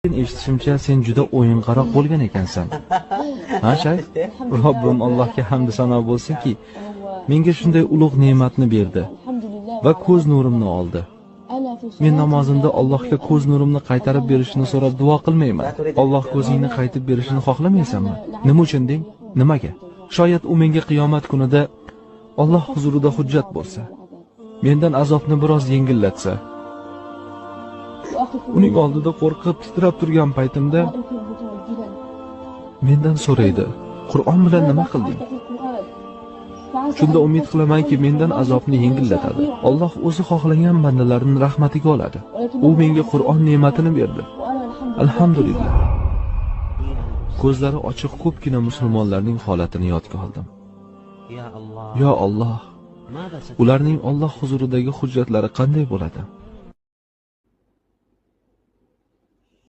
Eshitishimcha, sen juda o'yinqaroq bo'lgan ekansan. Ha, shayx? Robbim Allohga hamd sano bo'lsinki, menga shunday ulug' ne'matni berdi va ko'z nurimni oldi. Men namozimda Allohga ko'z nurimni qaytarib berishini so'rab duo qilmayman. Alloh ko'zingni qaytib berishini xohlamaysanmi? Nima uchun deng? Nimaga? Shoyat u menga qiyomat kunida Alloh huzurida hujjat bo'lsa, mendan azobni biroz yengillatsa. Uning oldida qo'rqib titrab turgan paytimda mendan so'raydi: "Qur'on bilan nima qilding?" Shunda umid qilamanki, mendan azobni yengillatadi. Alloh o'zi xohlagan bandalarini rahmatiga oladi. U menga Qur'on ne'matini berdi. Alhamdulillah. Ko'zlari ochiq ko'pgina musulmonlarning holatini yodga oldim. Yo Alloh, ularning Alloh huzuridagi hujjatlari qanday bo'ladi?